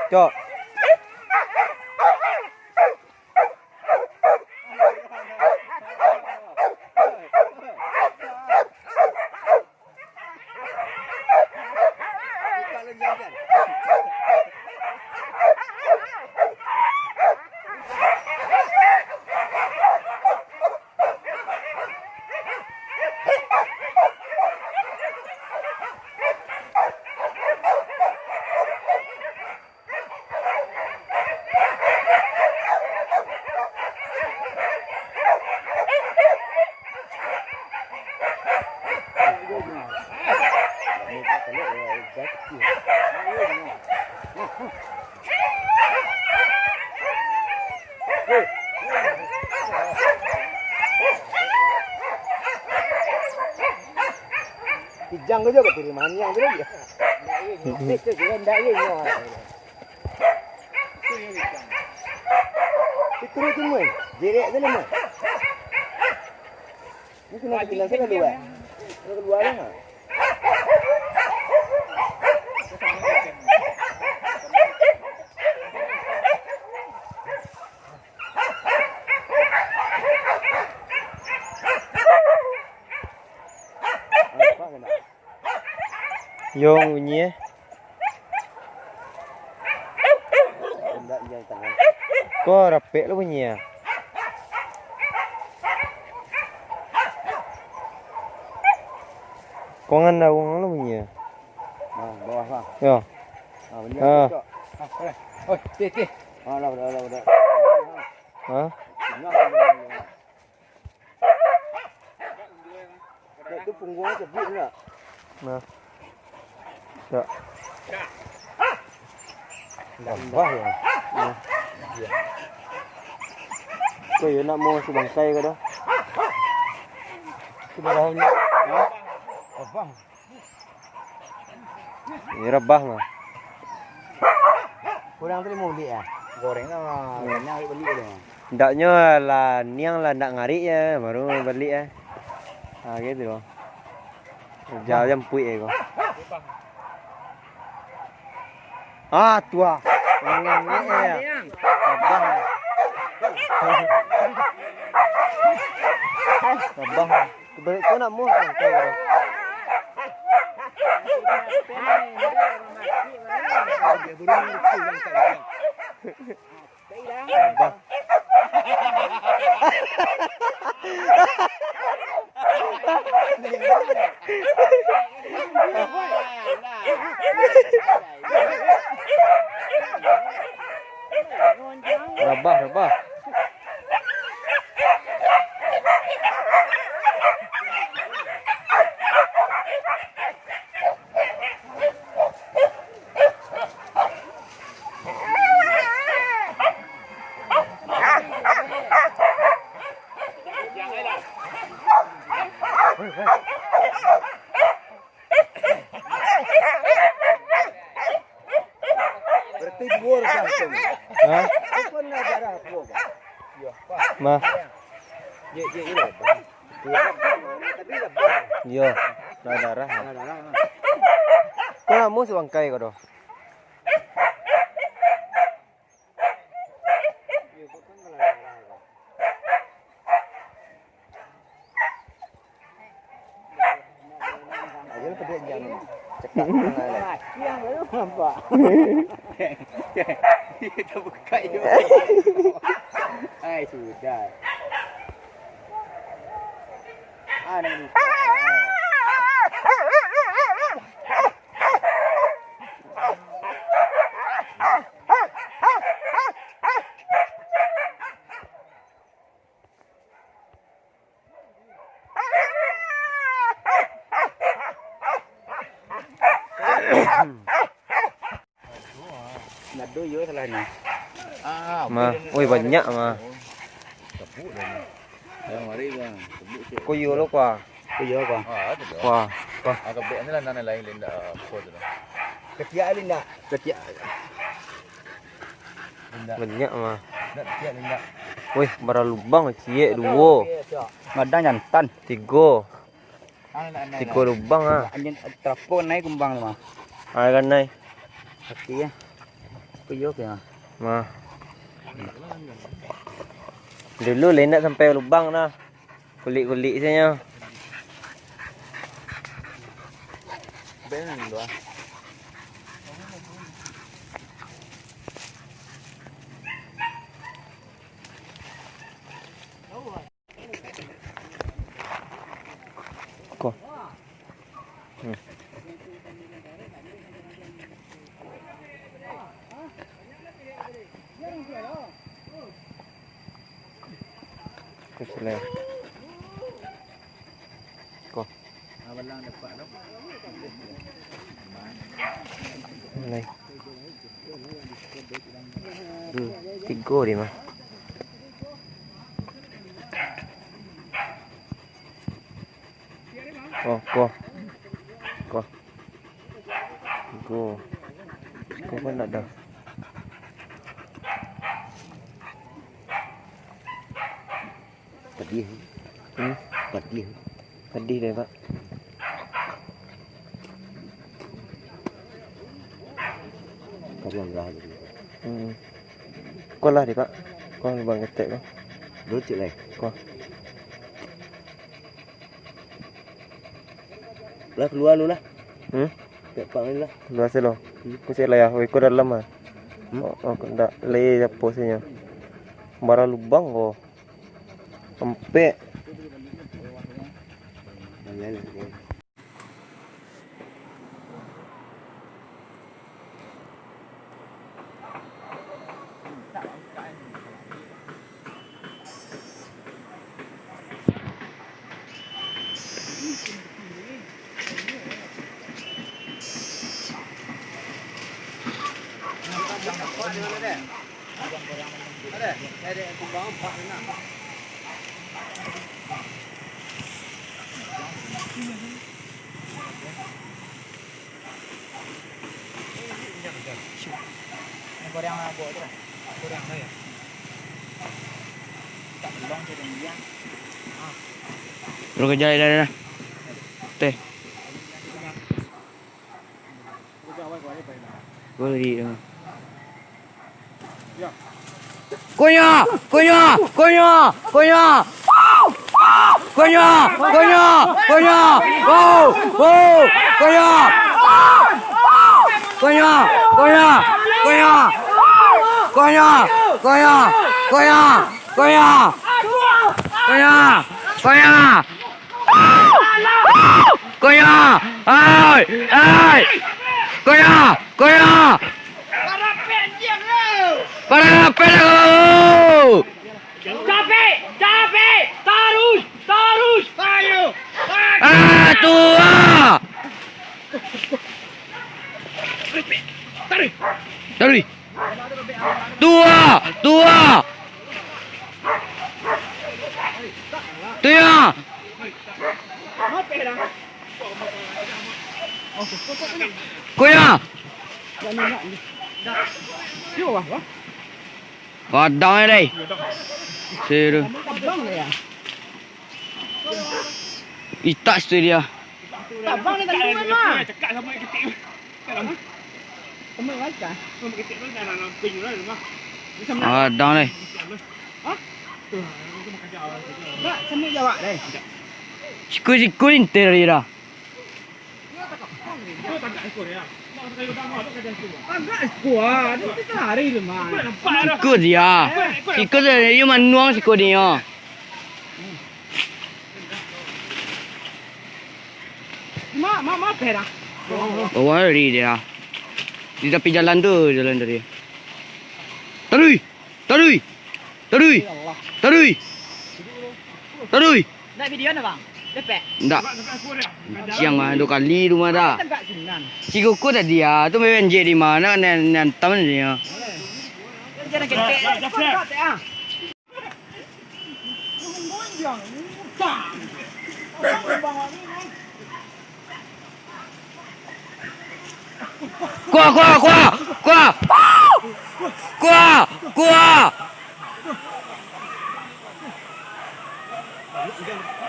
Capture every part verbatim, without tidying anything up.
Cok. Kijang ko juo batiri maniang tu lagi. Habis tu, kira ndak ye nyo. Itu tu, Mun. Jerek tu, Mun. Ni kena kita selalu, eh. Kalau keluar lah, ha. Yo, bunyi, eh. Ko rapek lo bunyi, ah. Ko ngandauang lo bunyi, ah. Nah, bawah lah. Yo. Ah, bunyi. Ah. Cocok. Ah, boleh. Oi, tih, tih. Ah, lah, lah, lah, lah. Hah? Nah, lah, lah, lah. Nah, itu punggungnya cebik enggak? Nah. Ya. Tambah ya. Nah. Iya. Kok ya nak mau subangkai ko dah? Subangkai. Hah? Tambah. Ini rebah mah. Kurang tadi mau beli ya? Goreng lah, hmm. Banyak beli dia. Ndaknyo lah niang lah ndak ngarik ya, baru beli ya. Ah, gitu loh. Kerja jampuik ya kau. Ah, tuah. Mengarik ya. Rebah. Rebah. Kebalik kau nak muh, kau dah. Rabah, rabah. Berarti dua urang tu. Hah? Apa nak darah apa, Bang? Mah. Dia, dia, dia, Bang. Dia, tapi dah, Bang. Iyo, dah darah. Dah darah, Bang. Kau nak mau si bangkai kau tu? Aja lu pedek jangan. Cekak. Yang baru nampak. Kita buka je. Ai, sudah. Ah, nak buka. Nado yo salah ni. Ah, mah. Woi, banyak mah. Tepuk dah ni. Yang mari bang, tepuk sikit. Ko yo lo, kuah. Ko yo, kuah. Ah, ada dah. Kuah. Kuah. Agak bek ni lah, nana lain, lain dah, apa tu dah. Ketiak ni ndak? Ketiak. Ndak. Banyak mah. Ndak ketiak ni ndak. Wih, bara lubang, ciek, duo. Gadang jantan. Tigo. Tigo lubang ah. Anjing, terapo naik kumbang tu mah. Ah, kan naik. Oke ya. Iyo, Piang. Mah. Dulu lah indak sampai lubang nah. Kulik-kulik sajo. Ko. Hmm. Ko silai. Ko. Lai. Hmm, tigo di mah. Oh, ko. Ko. Tigo. Ko kan ndak ado. Padih. Hmm? Padih. Padih deh, Pak. Kalian lah jadi. Hmm. Ko lah deh, Pak. Ko lubang ketek ko. Lucu lah. Ko. Lah, kalua lu lah. Hmm? Pek pak ni lah. Kalua selo. Hmm. Ko cek lah ya. Oh, iko dalam ah. Hmm? Oh, oh, ndak. Lai apo sajo. Bara lubang ko. Ampek. Terus kejar dah, dah, dah. Teh. Boleh, ah. Konyo! Konyo! Konyo! Konyo! Konyo! Konyo! Konyo! Go! Go! Konyo! Konyo! Konyo! Konyo! Konyo! Konyo! Konyo! Konyo! Konyo! Konyo! Konyo! Ai! Ai! Konyo! Konyo! Parapek aku! Capek! Capek! Tarus! Tarus! Ayo! Ah, tuah! Taruih! Taruih! Tuah! Tuah! Tuah! Kuya! Padang ni, deh. Seru. Itak situ dia. Padang ni. Padang, deh. Siku-siku intir dia. Siku dia. Siku dia, manuang siku dia. Oh, lari dia. Di tapi jalan tu, jalan tadi. Taruih! Taruih! Taruih! Taruih! Taruih! Ndak video nah, Bang? Lepek. Ndak. Siang mah, dua kali rumah dah. Tegak sinan. Si Koko tadi ya, tu main jek di mana, nan, nan tam dia. Jangan ketek. Kau tak, ah. Kuah, kuah, kuah, kuah. Kuah, kuah.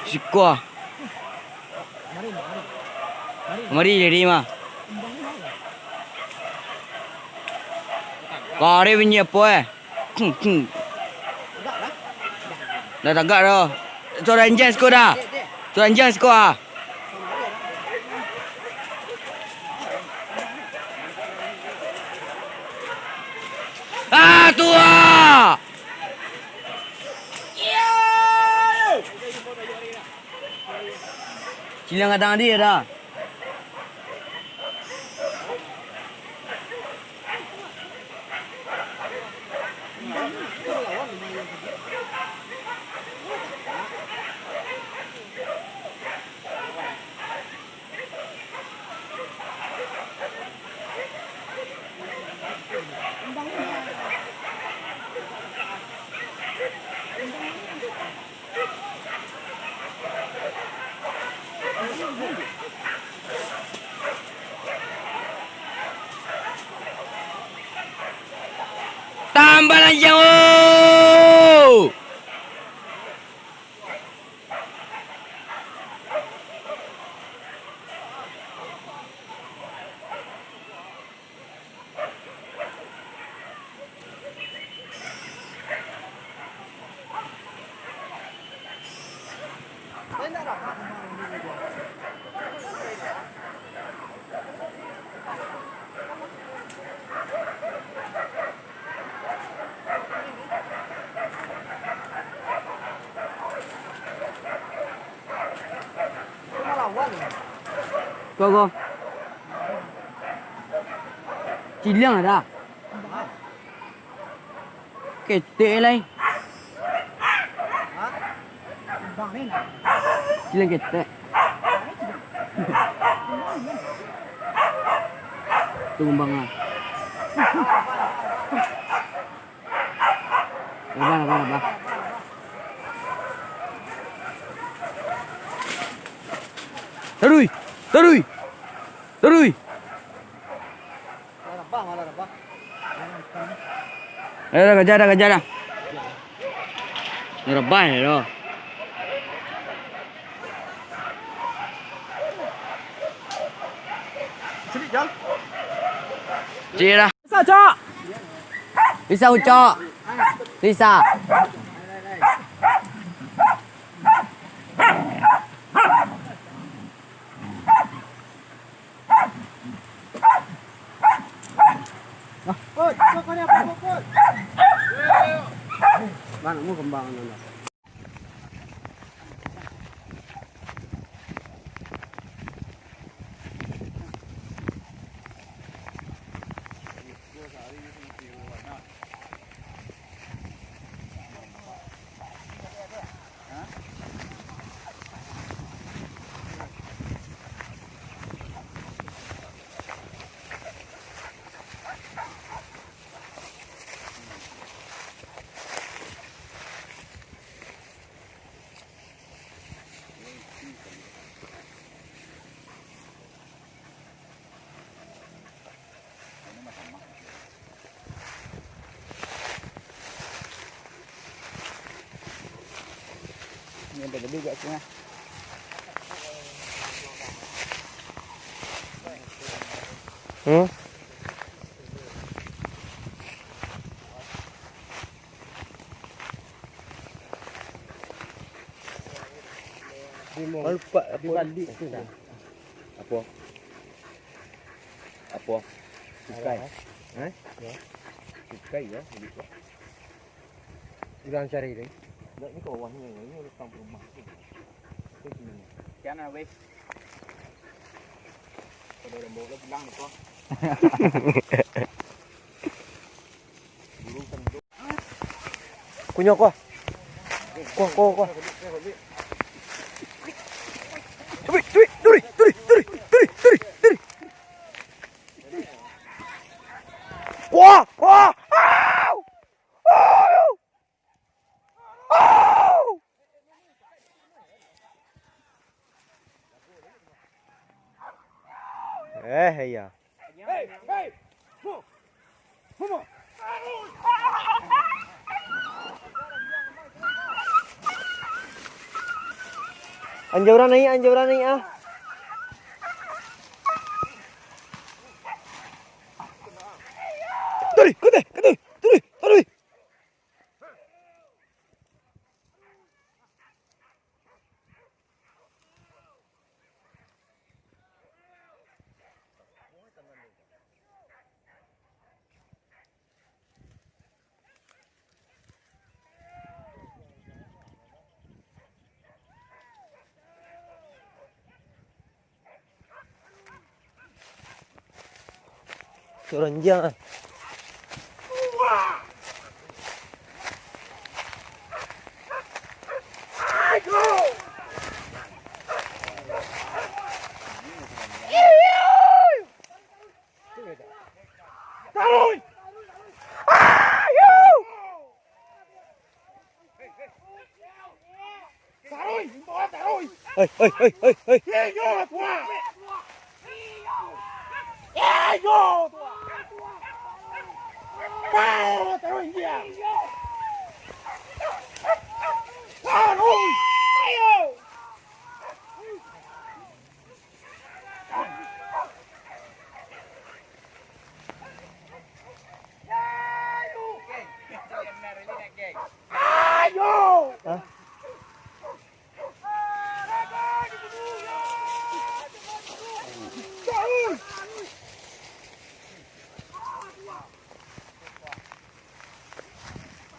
Si kuah. Mari, jadi mah. Kari bunyi apo, eh? Dah tagak dah. Suaro anjiang siko dah. Suaro anjiang siko ah. Ah, tu ah. Ciliang gadang dia dah. Tambah lanjang, oh! Ko, ko. Ciliang ado. Ketek lai. Ciliang ketek. Tu kumbang ah. Rabah, rabah, rabah. Taruih! Taruih! Taruih! Ayo, dah, kejar dah, kejar dah. Rabah lo. Cik dah. Bisa, Cok. Bisa, Ucok. Bisa. Bang, mau kembang mana? Ini ada lebih kat sini. Hmm? Lupa apa? Apo? Apo? Sukai. Eh? Sukai yo, duduak ko. Urang cari deh. Ndak, ni ka bawah ni, ni urang rumah tu. Tu sini. Kian lah, weh. Kalau urang bawa lah pulang ni ko. Kunyo ko. Ko, ko, ko. Turi, turi, turi, turi, turi, turi, turi, turi. Wah, wah, au! Au! Au! Eh, iya. Anjauran naik, anjauran naik ah. Taruih, ka ateh, ka ateh, taruih, taruih. Suaro anjiang ah. Taruih! Ayo! Taruih! Taruih! Hei, hei, hei, hei, hei. Iyo, tuan! Iyo, tuan! Taruih, taruih, iyo! Taruih! Iyo! Hah?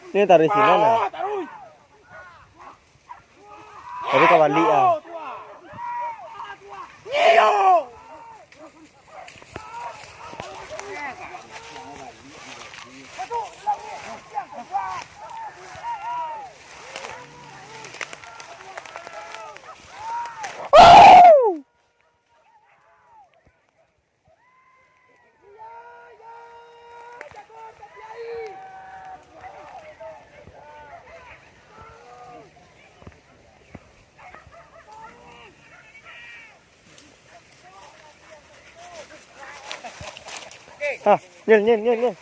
Ini taruh di sini, nah. Tapi ka baliak ah. Ah, nyel, nyel, nyel, nyel.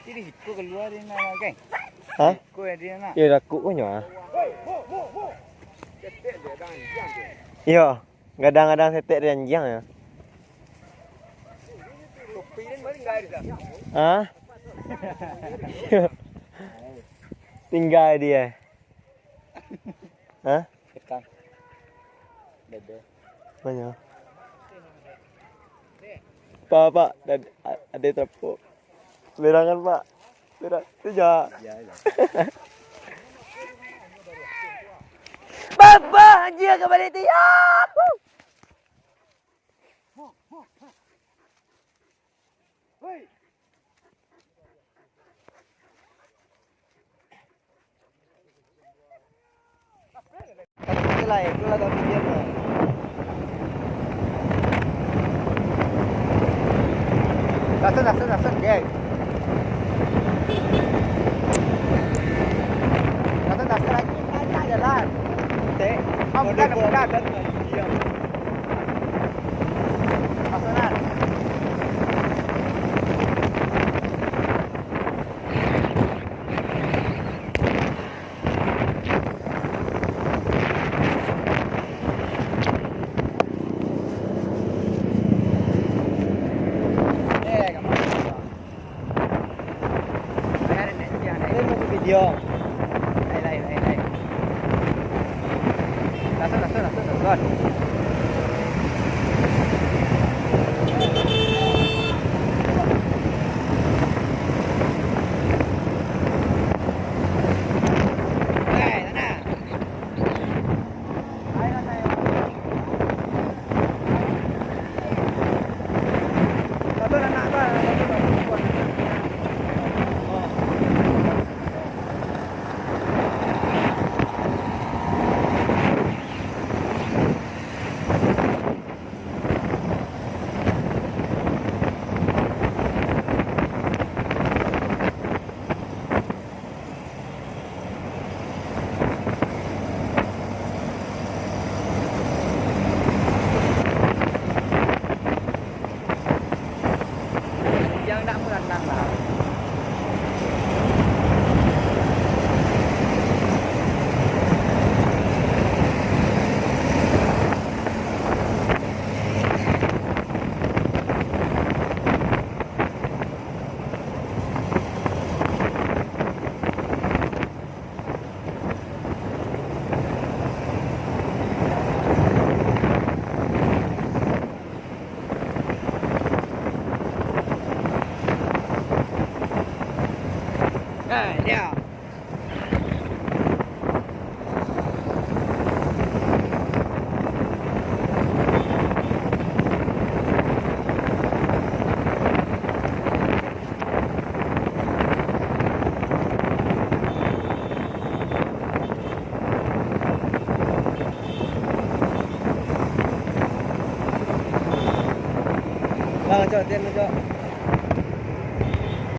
Jadi iko kalua dari nak, kan? Hah? Iko dari nak. Yo, takuk ko nyo ah. Iyo, gadang-gadang setek dari anjiang yo. Hah? Tingga dia. Hah? Ikan. Dada. Banyak. Pak, Pak, dad-, a-, ada terapuk. Berangan, Pak. Berang. Tu ja. Ya, ya. Bapak, anjing ka balik tu. Ya. Langsung, langsung, langsung, geng. Langsung, langsung lagi, banyak jalan. Cek. Ah, bukan, bukan. Langsung, lah. Video. Lain, lain, lain, lain. Langsung, langsung, langsung, langsung. Nah, dia. Bang, cok, tian, cok.